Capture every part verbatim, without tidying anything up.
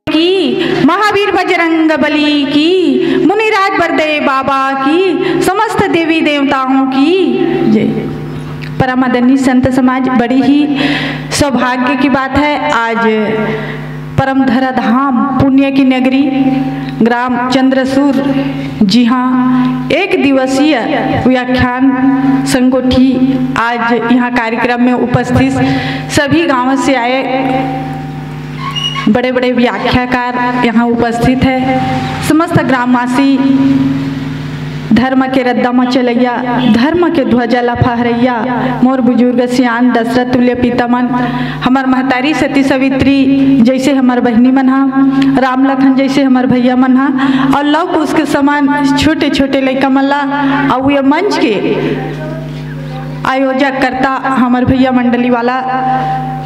की, महावीर बजरंग बली की, मुनिराज बरदे बाबा की, समस्त देवी देवताओं की जय। परम आदरणीय संत समाज, बड़ी ही सौभाग्य की बात है, आज परम धरा धाम पुण्य की नगरी ग्राम चंद्रसूर, जी हाँ, एक दिवसीय व्याख्यान संगोष्ठी आज यहाँ कार्यक्रम में उपस्थित सभी गांवों से आए बड़े बड़े व्याख्याकार यहाँ उपस्थित है। समस्त ग्रामवासी धर्म के रद्दा म चलैया, धर्म के ध्वजा ला फहरैया, मोर बुजुर्ग सियान दशरथ तुल्य पिता मन, हमर महतारी सती सवित्री जैसे हमर बहिनी मन हा, राम लखन जैसे हमर भैया मन हा, और लव कुश के समान छोटे छोटे लइका मन ला, और ये मंच के आयोजक करता हमर भैया मंडली वाला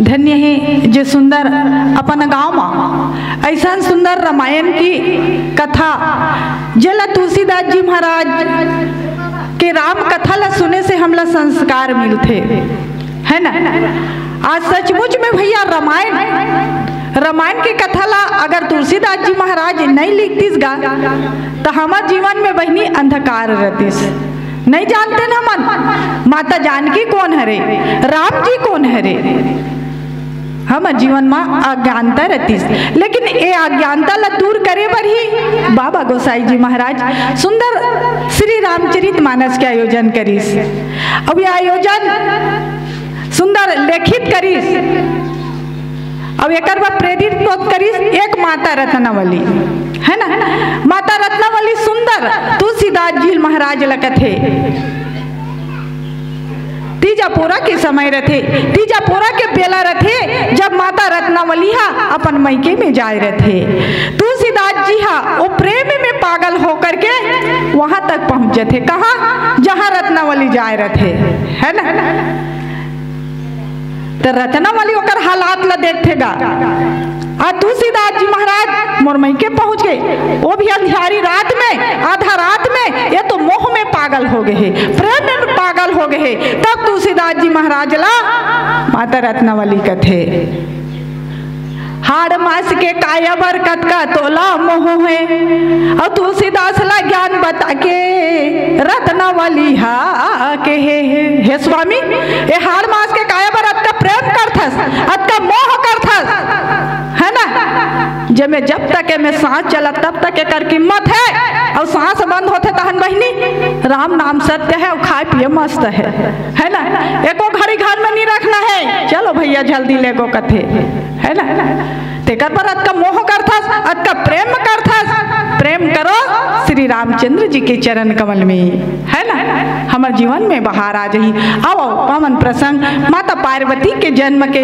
धन्य हे, जे सुंदर अपन गांव म ऐसन सुंदर रामायण की कथा, जेला तुलसीदास जी महाराज के राम कथा ला सुने से हमला संस्कार मिलथे, है ना? आज सचमुच में भैया रामायण, रामायण की कथा ला अगर तुलसीदास जी महाराज नहीं लिखतिस गा, त हमर जीवन में बहिनी अंधकार रहतिस। नहीं जानते न हमन माता जानकी कौन हरे, राम जी कौन हरे। हमर जीवन म अज्ञानता रहतिस, लेकिन ए अज्ञानता ला दूर करे बर ही बाबा गोसाई जी महाराज सुंदर श्री रामचरित मानस के आयोजन करिस। अब ये आयोजन सुंदर लेखित करिस। अब एकर बर प्रेरित कोन करिस? एक माता रत्नावली, है ना? माता रत्नावली सुंदर तुलसीदास जी महाराज ल कथे। तीजा पोरा के समय रथे, तीजा पोरा के बेला रथे, जब माता रत्नावली हा अपन मइके में जाए रथे। तुलसीदास जी हा वो प्रेम में पागल होकर के वहां तक पहुंच जथे। कहाँ? जहां रत्नावली जाए रथे, है ना? त रत्नावली ओकर हालात ला देखथे गा। आ तुलसीदास जी महाराज मोर मइके पहुंच गे, वो भी अंधियारी रात में, आधा रात में, ये तो मोह में पागल हो गे हे, प्रेम में पागल हो गे हे। तब तुलसीदास जी महाराज ला माता रत्नावली कथे, हाड़ मास के काया बर कतका तोला मोह हे, अउ तुलसीदास ला ज्ञान बता के रत्नावली हा के हे, हे, हे स्वामी, ए हाड़ मास के काया बर अतका प्रेम करथस, अतका मोह करथस, है ना? जेमे जब तक एमे सांस चलत, तब तक एकर कीमत है, अउ सांस बंद होथे तहन बहिनी, राम नाम सत्य है, अउ खाए पिए मस्त है, है ना? एको घड़ी घर में नहीं रखना है, चलो भैया जल्दी ले गो कथे, है ना? तेकर पर अतका मोह करथस, अतका प्रेम करथस, प्रेम करो श्री रामचंद्र जी के चरण कमल में, है ना? हमर जीवन में बहार आ जाही। आओ, आओ, पावन प्रसंग माता पार्वती के जन्म के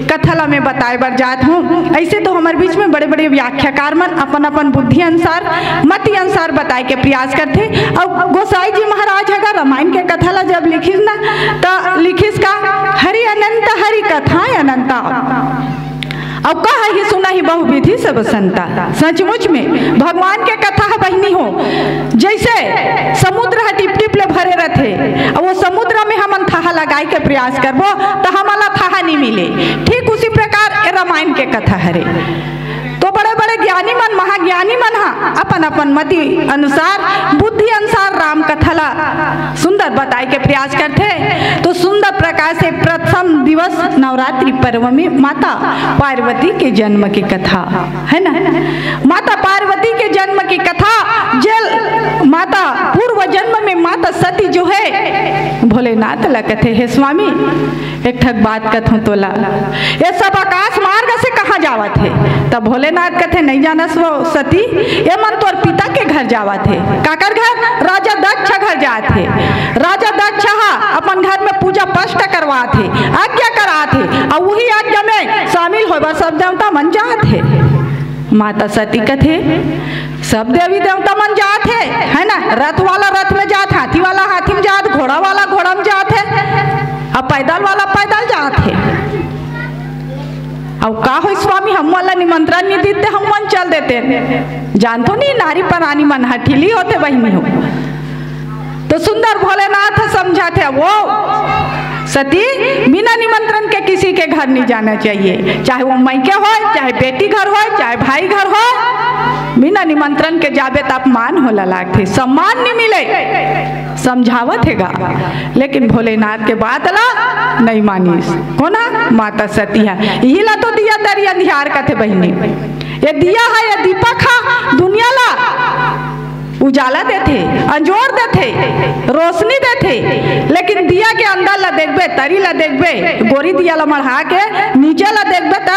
कथा ला मैं बताए बर जात हूँ। ऐसे तो हमर बीच में बड़े-बड़े व्याख्याकार मन अपन-अपन बुद्धि अनुसार, मति अनुसार बताए के प्रयास करथे। अउ गोसाई जी महाराज अगर रामायण के कथा ला जब लिखिस ना, त लिखिस का, हरि अनंत हरि कथा अनंता। अउ कहा ही सुना ही बहुविधि सब संता। सचमुच में भगवान के कथा ह बहिनी हो, जैसे समुद्र ह टिप टिप ले भरे रथे, अउ वो समुद्र में हमन थाहा लगाए के प्रयास करबो त हमन ला थाहा नहीं मिले। ठीक उसी प्रकार ए रामायण के कथा हरे। तो बड़े बड़े ज्ञानी मन, महाज्ञानी मन हा अपन अपन मति अनुसार, बुद्धि अनुसार राम कथा ला सुंदर बताए के प्रयास करथे। तो सुंदर प्रकार से प्रथम दिवस नवरात्रि पर्व में माता पार्वती के जन्म की कथा, है ना? माता पार्वती के जन्म की कथा, जेल माता पूर्व जन्म में माता सती जो है भोलेनाथ ला कथे, हे स्वामी, एक ठक बात कथों तोला, ये सब आकाश मार्ग से कहाँ जावत हे? तब भोलेनाथ कथे, नहीं जानस वो सती, ये मन तोर पिता के घर जावत हे। काकर घर? राजा दक्ष घर जात हे। राजा दक्ष हा अपन घर में पूजा पाठ करवात हे, आज्ञा करात हे, अउ वही आज्ञा में शामिल होए बर सब देवता मन जात हे। माता सती कथे, सब देवी देवता मन जात हे, है ना? रथ वाला रथ में जात, हाथी वाला हाथी में जात, घोड़ा वाला घोड़ा में जात हे, अउ पैदल वाला पैदल जात हे। अउ का होई स्वामी, हम वाला निमंत्रण नहीं देते, हम मन चल देते। जानथो नहीं, नारी परानी मन हठीली होथे बहिनी हो। तो सुंदर भोलेनाथ समझाथे, वो सती, बिना निमंत्रण के किसी के घर नहीं जाना चाहिए, चाहे वो मायके होय, चाहे बेटी घर होय, चाहे भाई घर होय। बिना निमंत्रण के जाबे त अपमान होला लागथे, सम्मान नहीं मिले। समझावत हे गा, लेकिन भोलेनाथ के बात ला नहीं मानिस। कोन ह? माता सती ह। इही ला तो दिया तरी अंधियार कथे बहिनी। ये दिया ह, ये दीपक ह, दुनिया ला उजाला देथे, अंजोर देथे, रोशनी देथे, लेकिन दिया के अंदर ला देखबे, तरी ला देखबे, गोरी दिया ला मढ़ा के नीचे ला देखबे त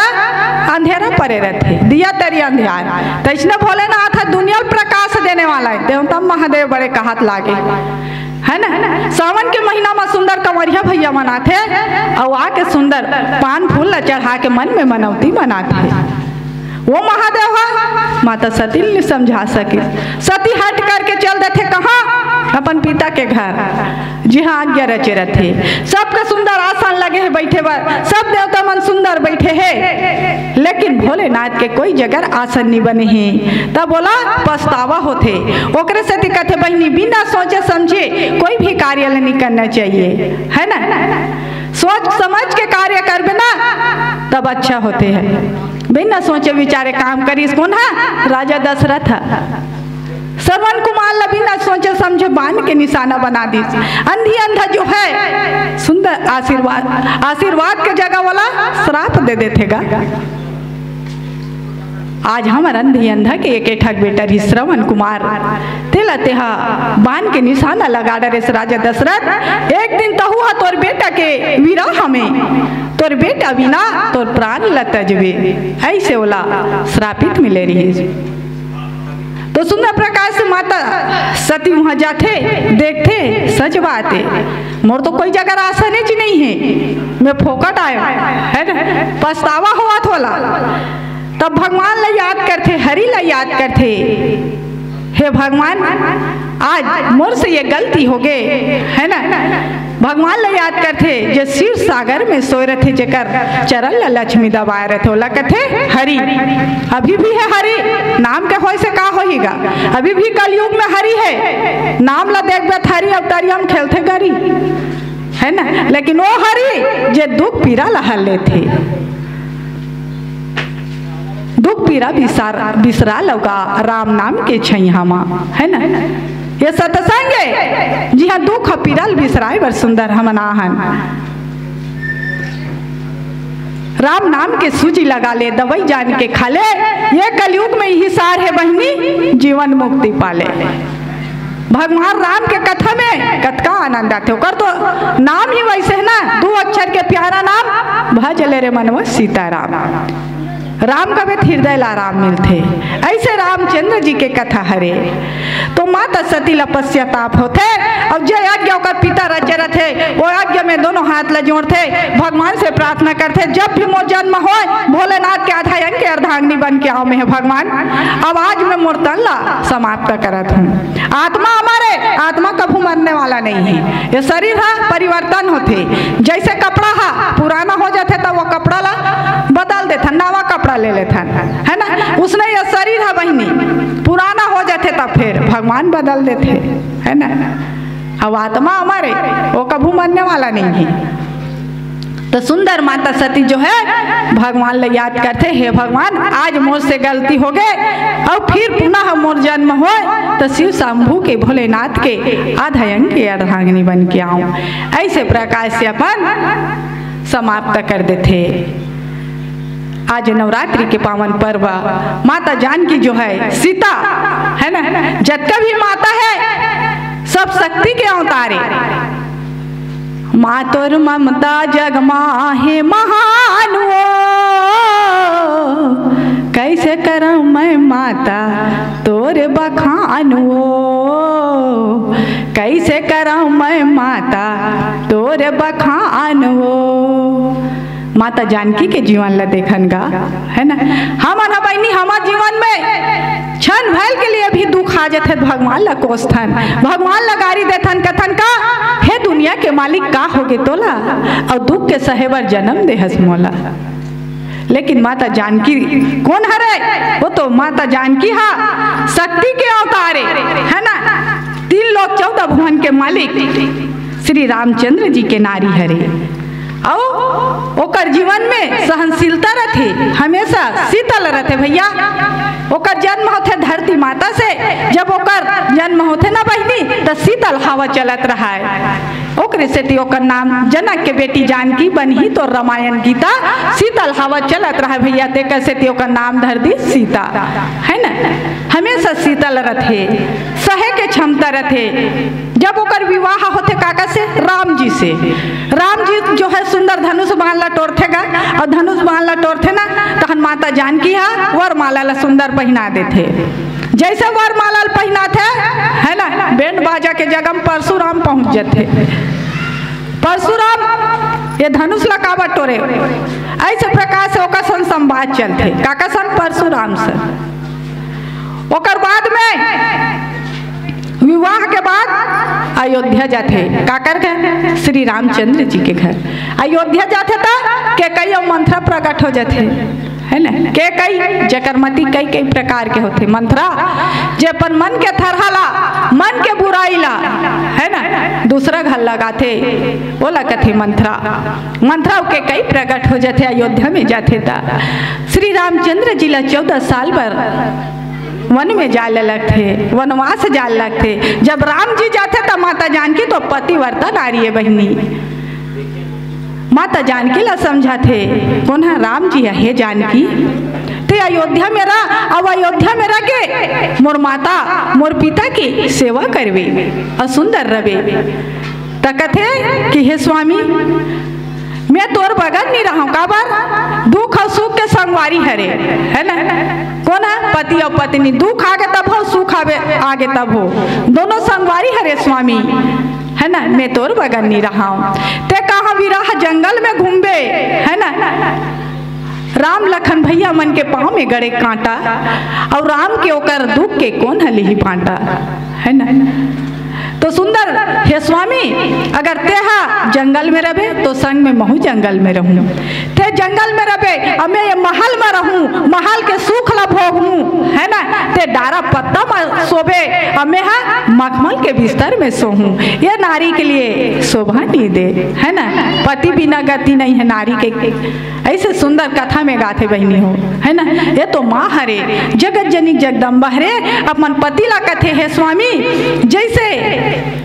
अंधेरा परे रहथे, दिया तरी अंधियार। तइसने भोलेनाथ ह दुनिया ल प्रकाश देने वाला हे, देवता महादेव बड़े कहत लागे, है ना? सावन के महीना म सुंदर कंवरिया भैया मन आथे, अउ आके सुंदर पान फूल ला चढ़ा के मन में मनौती मनाथे। वो महादेव ह माता सती ल समझा सके। सती हट करके चल देथे कहाँ? अपन पिता के घर, जिहाँ आज्ञा रचे रथे। सबके सुंदर आसन लगे हे बैठे बर, सब देवता मन सुंदर बैठे हे, लेकिन भोलेनाथ के कोई जगह आसन नहीं बने हे। तब बोला पछतावा होथे। ओकरे सेती कथे बहिनी, बिना सोचे समझे कोई भी कार्य ल नहीं करना चाहिए, है ना? सोच समझ के कार्य करबे ना, तब अच्छा होथे है। बिना सोचे विचारे काम करिस कोन ह? राजा दशरथ ह। श्रवण कुमार ला बिना सोचे समझे बाण के निशाना बना दिस। अंधी अंधा जो है सुंदर आशीर्वाद, आशीर्वाद के जगह वाला श्राप दे देथे गा। आज हमर अंधी अंधा के एक ठक बेटा रहिस श्रवण कुमार, तेला तेहा बाण के निशाना लगा डरेस राजा दशरथ। एक दिन तहू ह तोर बेटा के विरह में, तोर बेटा बिना तोर प्राण ल तजबे, ऐसे ओला श्रापित मिले रहिस। तो सुंदर प्रकाश से माता सती वहां जाथे, देखथे, सच बात है, मोर तो कोई जगह आसन ही नहीं है, मैं फोकट आयो, है ना? पछतावा होवत होला। तब भगवान ला याद करथे, हरि ला याद करथे, हे भगवान, आज मोर से ये गलती हो गे, है ना? भगवान ला याद करथे, जे क्षीर सागर में सोए रथे, जेकर चरण ला लक्ष्मी दबाए रथे, ओला कथे हरि। अभी भी है हरि, नाम के होय से का होही गा? अभी भी कलयुग में हरि है। नाम ला देखबे त हरि अवतारिया में खेलथे गरी, है ना? लेकिन वो हरि जे दुख पीरा ला हर लेथे, दुख पीरा बिसार-, बिसरा लौगा राम नाम के छैहा मा, है ना? ये सत्संग है, जिहाँ दुख पीरा ल बिसराए बर सुंदर हमन आहन। राम नाम के सूजी लगा ले, दवाई जान के खा ले, ये कलयुग में इही सार है बहिनी, जीवन मुक्ति पा ले। भगवान राम के कथा में कतका आनंद आथे, ओकर तो नाम ही वैसे है ना, दू अक्षर के प्यारा नाम, भज ले रे मनवा सीताराम। राम कबे त हृदय ला आराम मिलथे। ऐसे रामचंद्र जी के कथा हरे। तो माता सती ला पश्चाताप होथे, अउ जे यज्ञ ओकर पिता रचे रथे, वो यज्ञ में दोनों हाथ ला जोड़थे, भगवान से प्रार्थना करथे, जब भी मोर जन्म होय, भोलेनाथ के आधा अंग के अर्धांगिनी बन के आव में, हे भगवान, अब आज मैं मोर तन ला समाप्त करत हूँ। आत्मा अमर है, आत्मा कभू मरने वाला नहीं है। ये शरीर हा परिवर्तन होथे, जैसे कपड़ा हा पुराना हो जाथे त वो कपड़ा ला बदल देथन, नवा कपड़ा ले लेथन, है ना? उसने ये शरीर हा बहिनी पुराना हो जाथे त फिर भगवान बदल देथे, है ना? अब आत्मा अमर है, वो कभू मरने वाला नहीं है। तो सुंदर माता सती जो है भगवान ला याद करथे, हे भगवान, आज मोर से गलती हो गे, अउ फिर पुनः मोर जन्म होय तो शिव शंभू के, भोलेनाथ के आधा अंग के अर्धांगिनी बन के आऊं। ऐसे प्रकार से अपन समाप्त कर देथे। आज नवरात्रि के पावन पर्व, माता जानकी जो है सीता, है ना, जतका भी माता है सब शक्ति के अवतार है। माँ तोर ममता जग मा हे महान वो, कैसे करम मैं माता तोर बखान वो, कैसे करम मैं माता तोर बखान वो। माता जानकी के जीवन ला देखन गा, है ना? हमन ह बहिनी, हमर जीवन में क्षण भर के लिए भी दुख आ जाथे, भगवान ला कोसथन, भगवान ला गारी देथन, कथन का, "हे दुनिया के मालिक, का हो गे तोला? अउ दुख के सहे बर जन्म देहस मोला।" लेकिन माता जानकी कोन हरे? वो तो माता जानकी हा शक्ति के अवतार ए, है ना? तीन लोक चौदह भुवन के मालिक, श्री रामचंद्र जी के नारी हरे। अउ ओकर जीवन में सहनशीलता रथे, हमेशा शीतल रथे भैया। ओकर जन्म होथे धरती माता से। जब ओकर जन्म होथे ना बहिनी, त शीतल हवा चलत रहय। ओकरे सेती ओकर नाम, जनक के बेटी जानकी बनही तो रामायण गीता, शीतल हवा चलत रहय भैया, तेकर सेती ओकर नाम धर दी सीता, है ना? हमेशा शीतल रथे, सहे के क्षमता रथे। जब ओकर विवाह होथे काका से, राम जी से, राम जी जो है सुंदर धनुष बाण ला टोरथे गा, अउ धनुष बाण ला टोरथे ना, तहन माता जानकी हा वरमाला ला सुंदर पहिना देथे। जैसे वरमाला ला पहिनाथे, है ना, बैंड बाजा के जगह में परशुराम पहुंच जथे। परशुराम ये धनुष ला काबर टोरे? ऐसे प्रकार से ओकर संग संवाद चलथे, काका संग? परशुराम संग। ओकर बाद में विवाह के बाद अयोध्या जाथे। काकर घर? श्री रामचंद्र जी के घर। अयोध्या जाथे त केकई अउ मंथरा प्रकट हो जाथे, है ना? केकई, जेकर मति कई कई प्रकार के होथे। मंथरा, जे अपन मन के थरहा ला, मन के बुराई ला, है ना, दूसरा घर लगाथे, ओला कथे मंथरा। मंथरा अउ केकई प्रकट हो जाथे, अयोध्या में जाथे त श्री रामचंद्र जी ला चौदह साल बर वन में जाय ल लगथे, वनवास जाय ल लगथे। जब राम जी जाथे त माता जानकी तो पतिव्रता नारी हे बहिनी। माता जानकी ला समझाथे, कोन ह? राम जी ह। हे जानकी, ते अयोध्या में रह, अउ अयोध्या में रह के मोर माता, मोर पिता के सेवा करबे अउ सुंदर रहबे। त कथे कि हे स्वामी, मैं तोर बगैर नहीं रहूं, काबर? दुख अउ सुख के संगवारी हरे, है ना? कोन ह? पति अउ पत्नी। दुख आगे तब हो, सुख आवे, आगे तब हो, दोनों संगवारी हरे स्वामी, है ना? मैं तोर बगैर नहीं रहूं। ते कहाँ विरह जंगल में घूमबे, है ना? राम लखन भैया मन के पाँव में गड़े कांटा, अउ राम के ओकर दुख के कोन ह लिही बांटा, है ना? तो सुंदर, हे स्वामी, अगर तेहा जंगल में रहबे तो संग में महू जंगल में रहूं। ते जंगल में रहबे, अउ मैं ये महल में रहूं, महल के सुख ला भोगूं, है ना? ते डारा पत्ता में सोबे, अउ मैं हा मखमल के बिस्तर में सोहूं। ये नारी के लिए शोभा नहीं दे, है ना? पति बिना गति नहीं है नारी के। ऐसे सुंदर कथा में गाथे बहिनी हो, है ना? ये तो माँ हरे, जगत जननी जगदम्बा हरे, अपन पति ला कथे, हे स्वामी, जैसे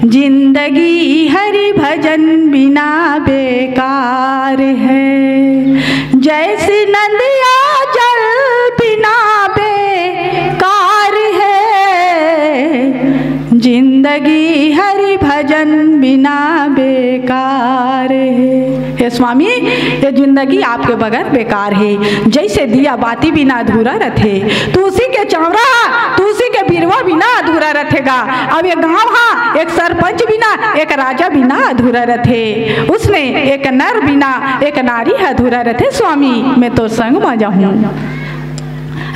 जिंदगी हरि भजन बिना बेकार है, जैसे नदिया जल बिना बेकार है, जिंदगी हरि भजन बिना बेकार है। हे स्वामी, ये जिंदगी आपके बगैर बेकार है। जैसे दिया बाती बिना अधूरा रथे, तुलसी के चावरा, तुलसी के बिरवा बिना अधूरा रथेगा। अब ये गांव हा एक सरपंच बिना, एक राजा बिना अधूरा रथे। उसने एक नर बिना, एक नारी अधूरा रथे। स्वामी, मैं तोर संग मा जाहूं।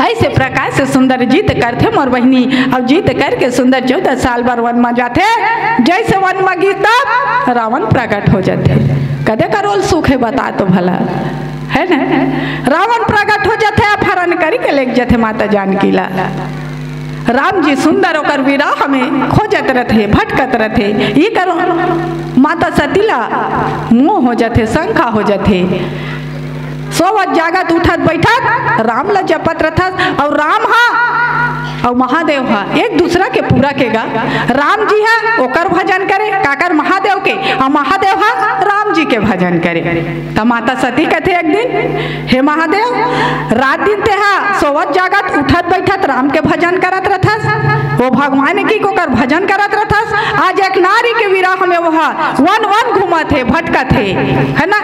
ऐसे प्रकार से सुंदर जिद करथे मोर बहिनी, अउ जिद करके सुंदर चौदह साल बर वन म जाथे। जैसे वन म गिस तब रावण प्रकट हो जाथे। कदे करोल सुख है बता तो भला, है ना? रावण प्रकट हो जाथे, अपहरण करके लेके जाथे माता जानकी ला। राम जी सुंदर ओकर विरह में खोजत रथे, भटकत रथे। ई करो माता सती ला मोह हो जाथे, शंका हो जाथे। सोवत जागत उठत बैठत राम ल जपत रथस, अउ राम हा अउ महादेव हा एक दूसरा के पूरा के गा। राम जी हा ओकर भजन करे, काकर? महादेव के, अउ महादेव हा राम जी के भजन करे। त माता सती कथे एक दिन, हे महादेव, रात दिन तेहा सोवत जागत उठत बैठत राम के भजन करत रथस, वो भगवान की ओकर भजन करत रथस। आज एक नारी के विरह में वह वन वन घूमत हे, भटकत हे, है ना?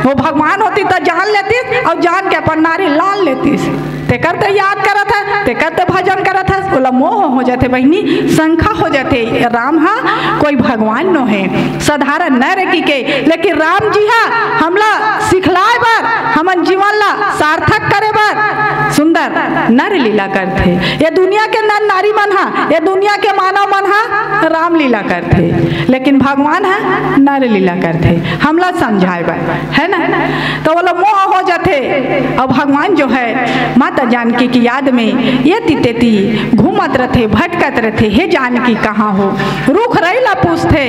वो भगवान होती त जान लेतिस, अउ जान के अपन नारी लान लेतिस। तेकर ते याद करत हे, तेकर ते भजन करत हे, ओला मोह हो जाथे बहिनी, शंका हो जाथे। राम हा कोई भगवान नो हे, साधारण नर की के, लेकिन राम जी हा हमला सिखलाए बर, हमन जीवन ला सार्थक करे बर सुंदर नर लीला करथे। ये दुनिया के नर नारी मन हा, ये दुनिया के मानव मन हा राम लीला करथे, लेकिन भगवान हा नर लीला करथे, हमला समझाए बर, है ना? तो ओला मोह हो जाथे। अब भगवान जो है माता जानकी की याद में ये ती तेती घूमत रथे, भटकत रथे। हे जानकी कहाँ हो? रूख रई ला पूछथे,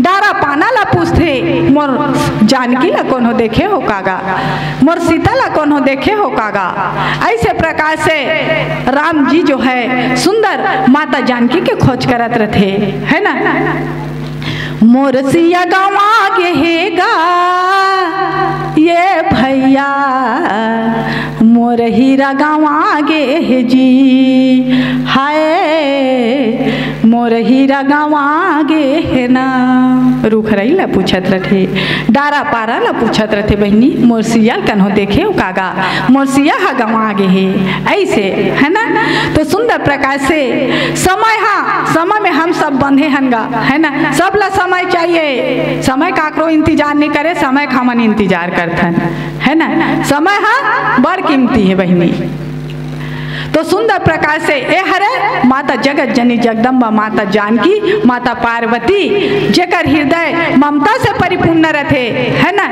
डारा पाना ला मोर जानकी ला कोनो देखे हो कागा, मोर सीता ला कोनो देखे हो कागा। ऐसे प्रकार से राम जी जो है सुंदर माता जानकी के खोज करत रथे, है ना। मोर सिया गंवा गे हे गा ये भैया, मोर हीरा गंवा गे हे जी, हाय मोर हीरा गंवा गे हे ना। रुखरई ला पूछत रथे, डारा पारा ला पूछत रथे, बहिनी मोर सिया ल कन्हो देखे हो कागा, मोर सिया ह गंवा गे हे, ऐसे, है ना। तो सुंदर प्रकाश से समय हा, समय में हम सब बंधे हन गा, है ना। सब ला समय चाहिए, समय काकरो इंतजार नहीं करे, समय का हमन इंतजार करथन, है ना। समय हा बड़ कीमती है बहिनी। तो सुंदर प्रकाश से ए हरे माता जगत जननी जगदम्बा, माता जानकी, माता पार्वती, जेकर हृदय ममता से परिपूर्ण रथे, है ना।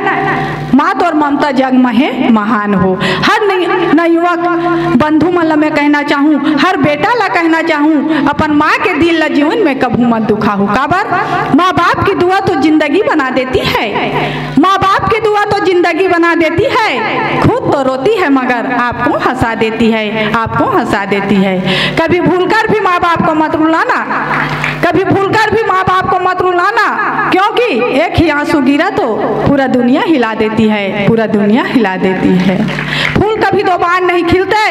माँ तोर ममता जग म हे महान हो। हर नई-, नवयुवक बंधु मन ला मैं कहना चाहूँ, हर बेटा ला कहना चाहूँ, अपन माँ के दिल ला जीवन में कभू मत दुखाहू। काबर? माँ बाप की दुआ तो जिंदगी बना देती है, माँ बाप की दुआ तो जिंदगी बना देती है। खुद तो रोती है मगर आपको हंसा देती है, आपको हंसा देती है। कभी भूलकर भी माँ बाप को मत रुलाना, कभी भूलकर भी माँ बाप को मत रुलाना, क्योंकि एक ही आंसू गिरा तो पूरा दुनिया हिला देती है, पूरा दुनिया हिला देती है। फूल कभी दो बार नहीं खिलते,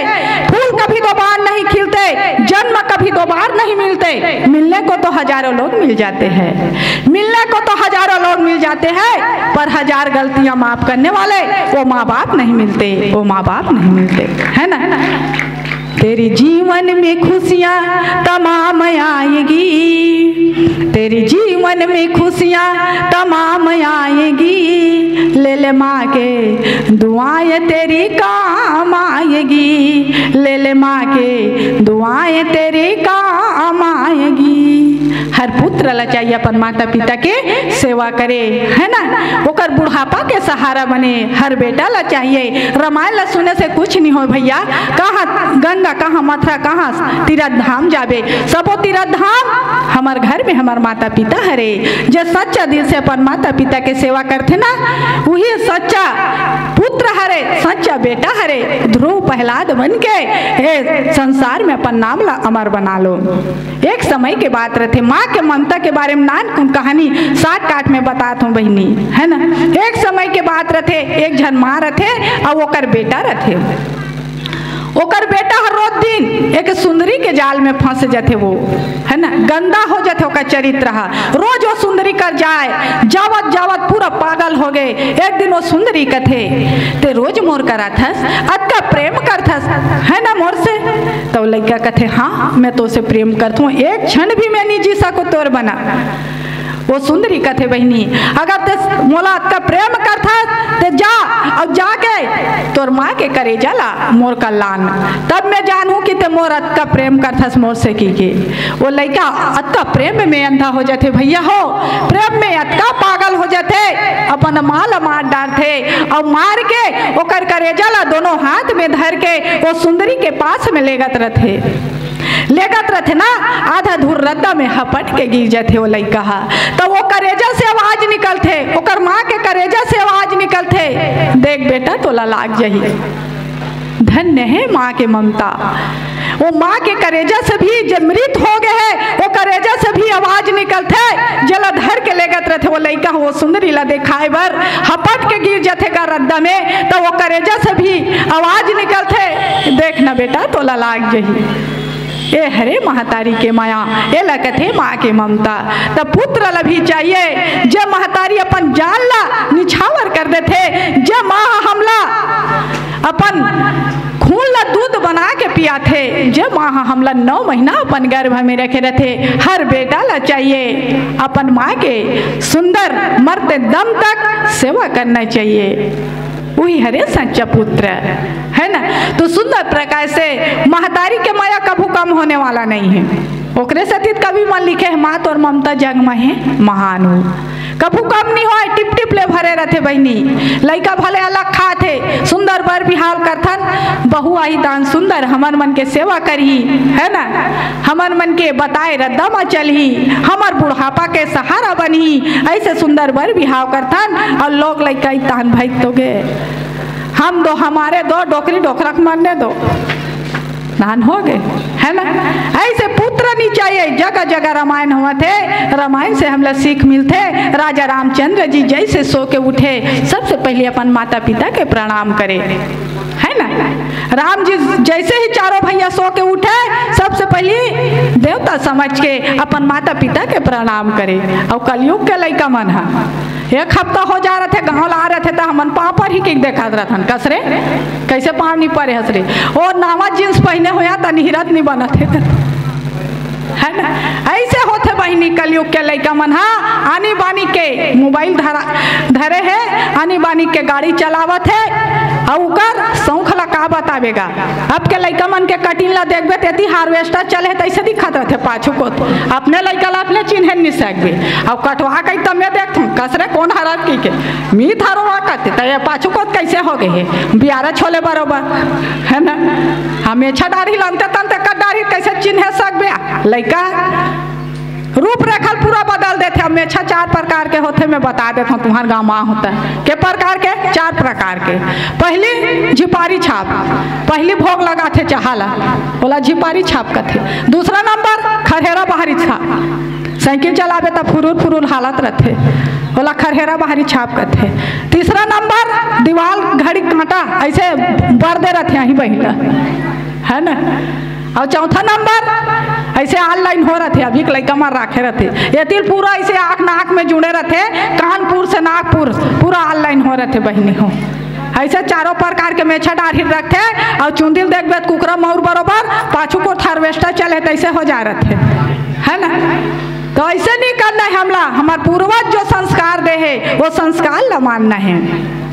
फूल कभी दो बार नहीं खिलते, जन्म कभी दो बार नहीं मिलते। मिलने को तो हजारों लोग मिल जाते हैं, मिलने को तो हजारों लोग मिल जाते हैं, पर हजार गलतियां माफ करने वाले वो माँ बाप नहीं मिलते, वो माँ बाप नहीं मिलते, है ना। तेरे जीवन में खुशियाँ तमाम आएगी, तेरे जीवन में खुशियाँ तमाम आएगी। ले ले माँ के दुआएं तेरी काम आएगी, ले ले माँ के दुआएं तेरी काम आएगी। हर पुत्र ला चाहिए अपन माता पिता के सेवा करे, है ना, ओकर बुढ़ापा के सहारा बने। हर बेटा ला चाहिए, रामायण ला सुने से कुछ नहीं हो भैया। कहाँ गंगा, कहाँ मथुरा, कहाँ तीरथ धाम जाबे, सबो तीरथ धाम हमर घर में हमर माता पिता हरे। जे सच्चा दिल से अपन माता पिता के सेवा करथे ना, वही सच्चा पुत्र हरे, सच्चा बेटा हरे। ध्रुव प्रहलाद बन के ए संसार में अपन नाम ला अमर बना लो। एक समय के बात रथे, माँ के ममता के बारे में नानकुन कहानी shortcut में बतात हूँ बहिनी, है ना। एक समय के बात रथे, एक झन माँ रथे अउ ओकर बेटा रथे। ओकर बेटा हर रोज दिन एक सुंदरी के जाल में फंस जाथे, वो, है ना, गंदा हो जाथे ओकर चरित्र ह। रोज वो सुंदरी कर जाए, जावत जावत पूरा पागल हो गए। एक दिन वो सुंदरी कथे, "ते रोज मोर करा थस, अतका प्रेम करथस, है ना मोर से?" तो लइका कथे, "हाँ, मैं तो से प्रेम करथूँ, एक क्षण भी मैं नहीं जी सकूँ तोर बना।" वो सुंदरी कथे, "बहिनी, अगर ते मोला अतका प्रेम करथस, ते जा अउ जाके तोर माँ के करेजा ला मोर कर लान, तब मैं जानहूँ कि ते मोर अतका प्रेम करथस मोर से," की के। वो लइका अतका प्रेम में अंधा हो जाथे भैया हो, प्रेम में अतका पागल हो जाथे, अपन माँ ला मार डारथे अउ मार के ओकर करेजा ला दोनों हाथ में धर के वो सुंदरी के पास में लेगत रथे। लेगत रथे ना, आधा धुर रद्दा में हपट के गिर जाथे वो लइका ह। त वो करेजा से आवाज निकलथे, ओकर माँ के करेजा से आवाज निकलथे, "देख बेटा, तोला लाग जाही, धन्य है माँ के ममता।" वो माँ के करेजा से भी, जे मृत हो गए है, वो करेजा से भी आवाज निकलथे, जेला धर के लेगत रथे वो लइका, वो सुंदरी ला देखाए बर हपट के गिर जाथे का रद्दा में, त वो करेजा से भी आवाज निकलथे, "देख ना बेटा, तोला लाग जाही।" ए हरे महतारी के मया, एला कथे माँ के ममता। त पुत्र ला भी चाहिए, जे महतारी अपन जान ला निछावर कर देथे, जे माँ ह हमला अपन खून ला दूध बना के पियाथे, जे माँ ह हमला नौ महीना अपन गर्भ में रखे रथे, हर बेटा ला चाहिए अपन माँ के सुंदर मरते दम तक सेवा करना चाहिए। वही हरे सच्चा पुत्र, है ना। तो सुंदर प्रकाश से महतारी के मया कभू कम होने वाला नहीं है। ओकरे सेती कवि मन लिखे है, "माँ तोर ममता जग म हे महान हो।" कभू कम नहीं होय, टिप टिप ले भरे रथे बहिनी। लइका भले अलग खाथे, सुंदर बर बिहाव करथन, बहू आही दान सुंदर, हमर मन के सेवा करही, है ना? हमर मन के बताए रद्दा म चलही, हमर बुढ़ापा के सहारा बनही, ऐसे सुंदर बर बिहाव करथन। और लोग लइका इतहान भइक तो गे, हम दो, हमारे दो, डोकरी डोकरा के मरने दो। नान हो गे, है ना? ऐसे पुत्र नहीं चाहिए। जगह जगह रामायण होवत हे, रामायण से हमला सीख मिलथे। राजा रामचंद्र जी जैसे सो के उठे, सबसे पहले अपन माता पिता के प्रणाम करे, है ना? राम जी जैसे ही चारों भैया सो के उठे, सबसे पहले देवता समझ के अपन माता पिता के प्रणाम करे। और कलयुग के लइका मन ह एक हफ्ता हो जा रथे, गाँव ला आ रथे, त हमन पाँव पर ही किक देखात रथन, कस रे, कैसे पाँव नहीं परे हस रे। ओ नावा जींस पहने होया त निहरत नहीं बनत हे, है ना? ऐसे होथे बहिनी, कलयुग के लइका मन हा आनी बानी के मोबाइल धरा धरे हे, आनी बानी के गाड़ी चलावत हे, अउ ओकर शौक ला का बताबे गा। अब के लइका मन के कटिंग ला देखबे, तेती हार्वेस्टर चले हे, तैसे दिखत रथे पाछू कोत। अपने लइका ला अपने चिन्हे नि सकबे। अब कटवा कही तब मैं देखथूं, कस रे कोन हरत की के, मी थरवा कथे, त ये पाछू कोत कैसे हो गए हे, बियारा छोले बरोबर, है ना? हम एछा डारी लंते तंते कर डारी, कैसे चिन्हे सकबे लइका? रूपरेखा ल पूरा बदल देथे। अब मेछा चार प्रकार के होथे, मैं बता देथंव, तुम्हर गांव म होथे। के प्रकार के? चार प्रकार के। पहली झिपारी छाप, पहली भोग लगाथे चाहा ला, ओला झिपारी छाप कथे। दूसरा नंबर खरहेरा बाहरी छाप, साइकिल चलाबे त फुरुर फुरुर हालत रथे, ओला खरहेरा बाहरी छाप कथे। तीसरा नंबर दीवाल घड़ी कांटा ऐसे बर दे रथे, अही बहिला, है ना? अउ चौथा नंबर ऐसे ऑनलाइन हो रथे, अभी के लइका मन राखे रथे, एती ल पूरा ऐसे आँख नाक में जुड़े रथे, कानपुर से नागपुर पूरा ऑनलाइन हो रथे बहिनी हो। ऐसे चारों प्रकार के मेछा डाढ़ी रखथे। अउ चुंदी ल देखबे त कुकरा मउर बरोबर, पाछू कोत हार्वेस्टर चले तैसे हो जा रथे, है ना? तो ऐसे नहीं करना है हमला। हमार पूर्वज जो संस्कार दे हे, वो संस्कार ला मानना है,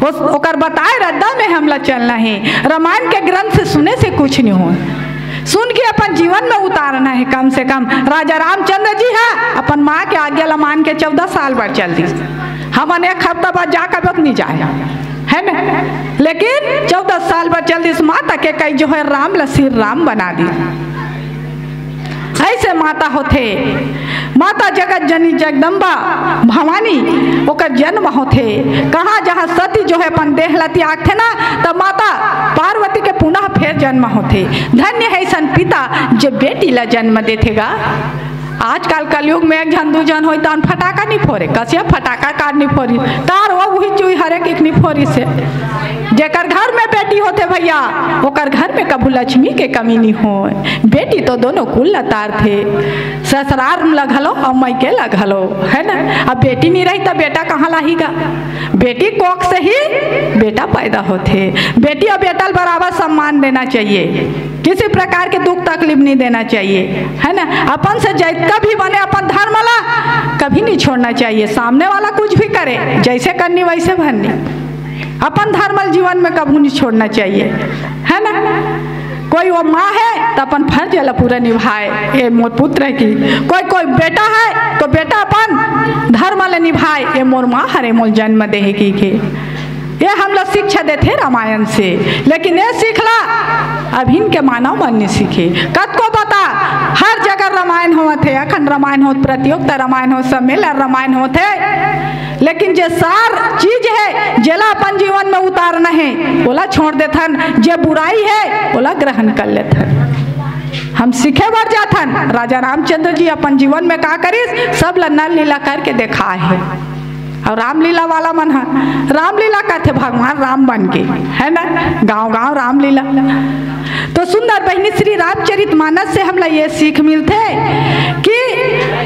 वो ओकर बताए रद्दा में हमला चलना है। रामायण के ग्रंथ से सुने से कुछ नहीं हो, सुन के अपन जीवन में उतारना है। कम से कम राजा रामचंद्र जी हा अपन माँ के आज्ञा ला मान के चौदह साल बर चल दिस। हमन एक हफ्ता बाद जा कबक नहीं जाए, है ना? लेकिन चौदह साल बर चल दिस, माता के कही जो है राम ला श्री राम बना दी। ऐसे माता होथे, माता जगत जननी जगदम्बा भवानी, ओकर जन्म होथे। कहाँ जहाँ सती जो है अपन देह ला त्यागथे ना, तब माता पार्वती के पुनः फेर जन्म होथे। धन्य है ऐसन पिता जे बेटी ला जन्म देथे गा। आजकल कलयुग में एक झन दू झन होई तहन फटाका नहीं फोरे, कसिया फटाका कार नहीं फोरी, तार वो उही चुई हरे किक नहीं फोरी से। जेकर घर में बेटी होथे भैया, ओकर घर में कभू लक्ष्मी के कमी नहीं होय। बेटी तो दोनों कुल ला तारथे, ससुरार ला घलो अउ मइके ला घलो, है ना? अब बेटी नहीं रही त बेटा कहाँ लाही गा? बेटी कोख से ही बेटा पैदा होथे। बेटी अउ बेटा ल बराबर सम्मान देना चाहिए, किसी प्रकार के दुख तकलीफ नहीं देना चाहिए, है ना? अपन से जितना भी बने अपन धर्म ला कभी नहीं छोड़ना चाहिए। सामने वाला कुछ भी करे, जैसे करनी वैसे भरनी, अपन धर्म ल जीवन में कभू नहीं छोड़ना चाहिए, है ना? कोई वो माँ है तो अपन फर्ज ला पूरा निभाए, ये मोर पुत्र है कि कोई कोई बेटा है तो बेटा अपन धर्म ला निभाए, ये मोर माँ हरे मोर जन्म देहे की के। ये हमला शिक्षा देथे रामायण से। लेकिन ये सीखला अभिन के मानव मन नहीं सीखे। कतको बता, हर जगह रामायण होवत हे, अखंड रामायण होत, प्रतियोगिता रामायण होत, सम्मेलन रामायण होत हे, लेकिन जे सार चीज है, जेला अपन जीवन में उतारना है, ओला छोड़ देथन, जे बुराई है, ओला ग्रहण कर लेथन। हम सीखे बर जाथन। राजा रामचंद्र जी अपन जीवन में का करिस, सब ला नल लीला करके देखा है। अउ रामलीला वाला मन ह रामलीला करथे, भगवान राम बन के, है ना, गांव गांव रामलीला। तो सुंदर बहिनी, श्री रामचरित मानस से हमला ये सीख मिलथे कि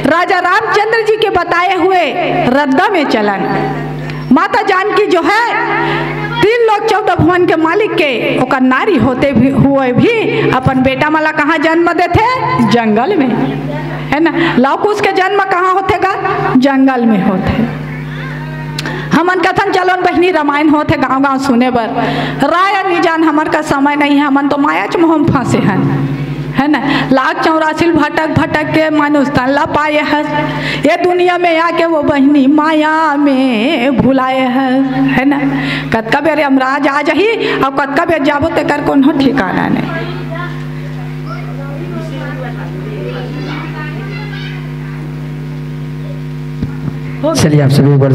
राजा रामचंद्र जी के बताए हुए रद्दा में चलन। माता जानकी जो है तीन लोक चौदह भुवन के मालिक के ओकर नारी होते भी, हुए भी अपन बेटा मन ला कहाँ जन्म देथे? जंगल में, है ना। लव कुश के जन्म कहाँ होथे गा? जंगल में होथे। हमन कथन चलोन बहिनी, रामायण होथे गांव गांव सुने बर। राय निजान हमर का समय नहीं है, हमन तो माया च मोह में फंसे हन। है ना? लाख चौरासी भटक भटक के मनुष्य तन ला पाए हस, ये दुनिया में आके वो बहिनी माया में भुलाए हस, है ना? कतका बेर यमराज आ जाही, अब कतका बेर जाबो, तेकर कोनो ठिकाना नहीं। चलिए, आप सभी एक बार